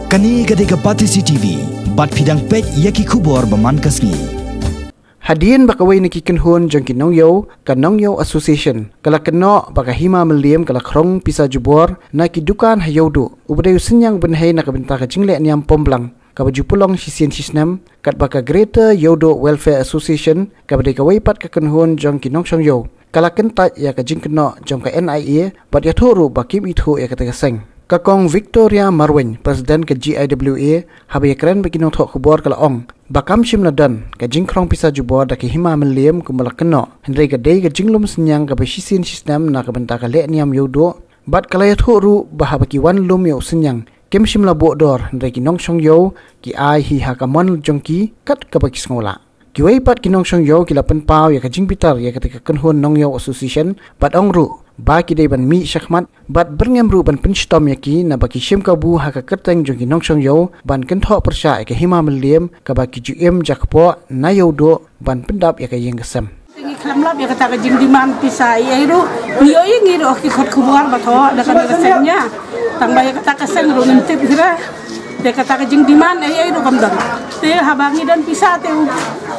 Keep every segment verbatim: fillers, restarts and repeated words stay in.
Kane ka dei ka Batesi T V, bad phi dang peit ïa ki khubor ba man ka sngi. Hadien ba kawei na ki kynhun jong ki nongïew, ka Nongïew Association, ka la kynnoh ba ka Hima Mylliem ka la khrong pisa jubor na ki dukan ha Ïewduh, uba dei u synñiang bynhei na ka bynta ka jingleh niam pom blang, kaba ju pynlong shisien shisnem, katba ka Greater Ïewduh Welfare Association, kaba dei kawei pat ka kynhun jong ki nongshong ïew, ka la kyntait ïa ka jingkynnoh jong ka N I A, bad ïathuh ruh ba kim ithuh ïa kata ka seng. Ka Kong Victoria Marwein, President ka G I W A, haba ïakren bad ki nongthoh khubor ka la ong ba kam shym la don ka jingkhrong pisa jubor da ka Hima Mylliem kumba la kynnoh, hynrei ka dei ka jinglum synñiang kaba shisien shisnem na ka bynta ka leh niam Ïewduh, bad ka la ïathuh ruh ba haba ki wan lum ïa u synñiang, kim shym la buh dor, hynrei ki nongshong ïew ki ai hi ha ka mon jong ki kat kaba ki sngewlah. Kiwei pat ki nongshong ïew ki la pynpaw ïa ka jingbitar ïa kata ka kynhun Nongïew Association, bad ong ruh ba ki dei ban mih shakhmat, bad byrngem ruh ban pynshitom ïa ki, naba ki shim kabu ha ka kyrteng jong ki nongshong ïew ban kynthoh pyrshah ïa ka Hima Mylliem, kaba ki ju im jakpoh na Ïewduh ban pyndap ïa ka ïing ka sem. Te ngi khlem lap ïa kata ka jingdemand pisa ei ei ruh. Ngi ïohi ngi ruh ki khot khubor ba thoh da kane ka seng nia. Tang ba ïa kata ka seng ruh ngim tip hi re. Te kata ka jingdemand ei ei ruh kam don. Te haba ngi don pisa te u,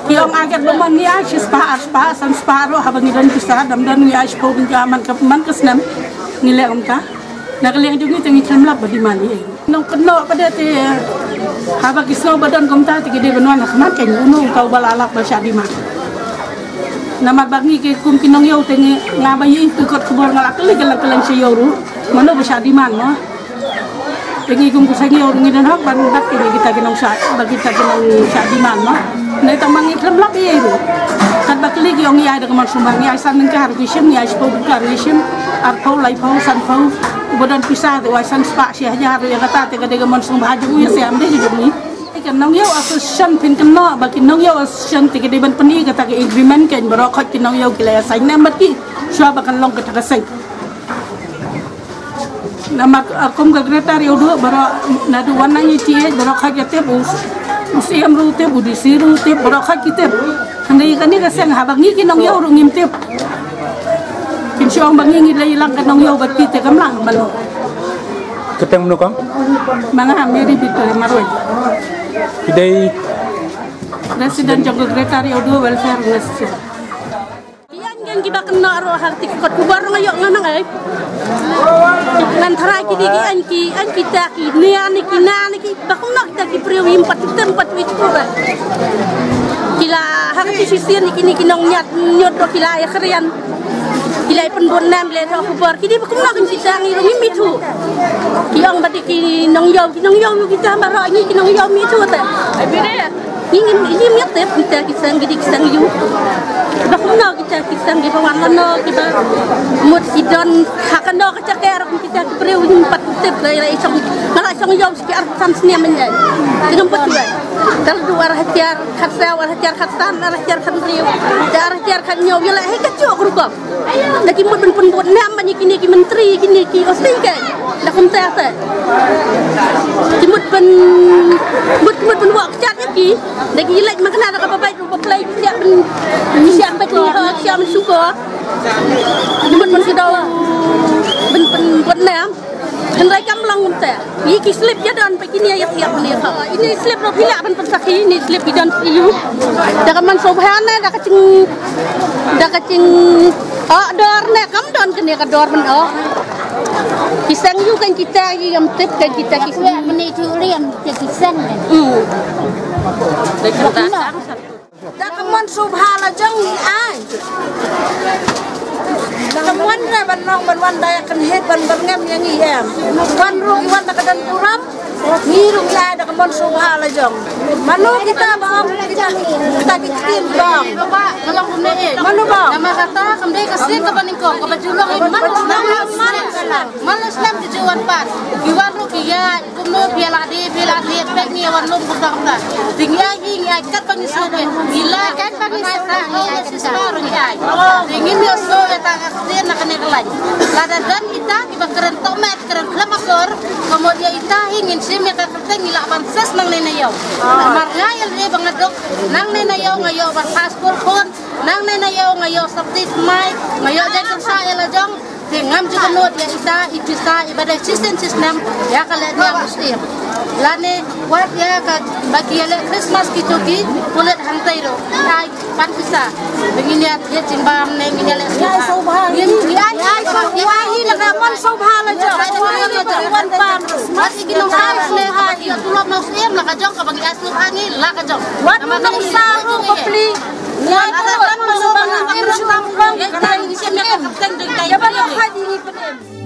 ki ong ïa ka ba man ngi ai shispah, arspah, sanspah ruh, haba ngi don pisa, dam don ngi ai shiphew tyngka man ka, man ka snem. Ngi leh kumta. Na ka liang jong ngi te ngi khlem lap ba demand ei ei ruh. Nongkynnoh pat de te, haba ki sngew ba don kumta te ki dei ban wan ha khmat, kein uno uta uba la lap ba shah demand. Namar ba ngi ki kum ki nongïew te ngi, nga ba ïohi ki khot khubor nga la kylli kylleng kylleng sha ïew ruh, mano ba shah demand mo. Te ngi kum ki seng ïew ruh ngi don hok ban bat ki kita ki nongshah, ba kita ki nongshah demand mo. Nangta ma ngi khlem lap ei ei ruh. Katba kylli ki ong ngi ai da ka mon sngewbha, ngi ai san tyngka ruh ki shim, ngi ai shiphew tyngka ruh ki shim, arphew, laiphew, sanphew. Uba don pisa te u ai sanspah, shi hajar ruh ïa kata te ka dei ka mon sngewbha jong u, ïa shem dei jong ngi. Ka Nongïew Association phin kynnoh ba ki Nongïew Association te ki dei ban pyni kata ka agreement, kein baroh khoit ki nongïew ki la ïa sign ne em bad ki, shuwa ba kan long kata ka seng. Namar, ah, kum ka Greater Ïewduh baroh, naduh one ninety-eight baroh khoit ka tip, u, u C M ruh tip, u D C ruh tip, baroh khoit ki tip. Hynrei kane ka seng haba ngi ki nongïew ruh ngim tip. Kin shu ong ba ngi ngi la ïalang ka nongïew bad ki te kam lang, mano. Kyrteng mano kong? Ma nga Mary Peter Marwei. Ki dei President jong ka Greater Ïewduh Welfare Organization. Ki aiñ kein kiba kynnoh ruh ha kti kot khubor ruh nga ïoh ngan ong ei. Ngan tharai kine ki aiñ ki, aiñ kita ki nia ne ki na ne kiba kumno kita ki briew ym pat tip, ym pat tip ruh. Ki la ha kti shisien ne kine ki nongñiat ñiut ruh ki la ïa kren. Ki la ïa pynbun nam, ki la ïa thoh khubor. Kine ba kumno kin kita ngi ruh ngim ithuh. Ki ong ba dei ki nongïew, ki nongïew ïa kita baroh ngi ki nongïew ngim ithuh te. Ngi ngim, ngim ïa tip kita ki seng, ki dei ki seng ïew. Ba kumno kita ki seng kiba wan lano, kiba mut ki don ha kano ka jaka ruh kita ki briew ngim pat tip. Nga la shong, nga la shong ïew shi ar san snem mynne. Ki ngam pat tip. Tang du ar hajar khatsaw, ar hajar khatsan, ar hajar khathynriew, da ar hajar khathynñiew ïa la hei ka juk rukom. Da ki mut ban pynbud nam ban ïa kine ki myntri, kine ki O C kein. Da kumta te ki mut ban, mut, mut ban wah kjat ïa ki. Da ki leit ma kane da kaba bait ruh ba plei ki siap ban, ki siap ban, ki siap ban sukor. Ki mut ban sdang ban pynbud nam. Hynrei kam long kumta. Ïa ki slip ïa don pat kine ïa thiah ne ha. Ine slip ruh phi lah ban pynsakhi, ine slip ki don ïa u. Da ka mon sngewbha ne, da ka jing, da ka jing, oh, dor ne, kam don kane ka dor ban, oh. Ki seng ïew kein kita, ïa ngam tip kein kita ki seng. Mynne tu riam kita ki seng ne. Hmm. Da ka mon sngewbha la jong ngi ai. Kam wan re ban long, ban wan da ïa kynhit, ban byrngem ïa ngi em. Wan ruh ngi wan da ka don burom. Ngi ruh ngi ai da ka mon sngewbha la jong. Mano kita ba ong kita, kita ki ktien ba ong. Mano ba ong. Namar kata kam dei ka sien kaba nyngkong kaba ju long man, man, man, man la snem ki ju wan pat. Ki wan ruh ki ïaid. Kumno phi la dei, phi la dei, peit ngi wan lum kumta kumta. Te ngi ai, ngi ai katba ngi sngewbha. Ngi la katba ngi sngewbha, ngi ai sngewbha ruh ngi ai. Te ngim ïohsngew ïa ta ka ktien na kane ka lain. Lada don ita kiba kren tohmet, kren khlem akor, ka mut ïa ita hi ngin shim ïa ka kyrteng, ngi lah ban ses nangne na ïew. Namar nga ïa lade ba nga duk nangne na ïew, nga ïoh ban pass school khun, nangne na ïew nga ïoh sopti thymmai, nga ïoh jaiñ pyrshah ïa la jong. Te ngam ju dohnud ïa ita i pisa iba dei shisien shisnem ïa ka lehniam u syiem. Lane wat ïa kaba ki ïaleh Christmas kito ki pulit hangtei ruh. Ai pan pisa. Ba ngin ïa thied jingbam ne ngin ïaleh sngewbha. Ngin ïa ai sngewbha hi la ka mon sngewbha la jong. Wan pan. Wat ki nongshong sngewbha ïa tulop nong syiem la ka jong, kaba ngi ai sngewbha ngi la ka jong. Wat nongshong ruh bapli. Wan pan nongshong ruh bapli. Ïa ba la ha di ni pdem.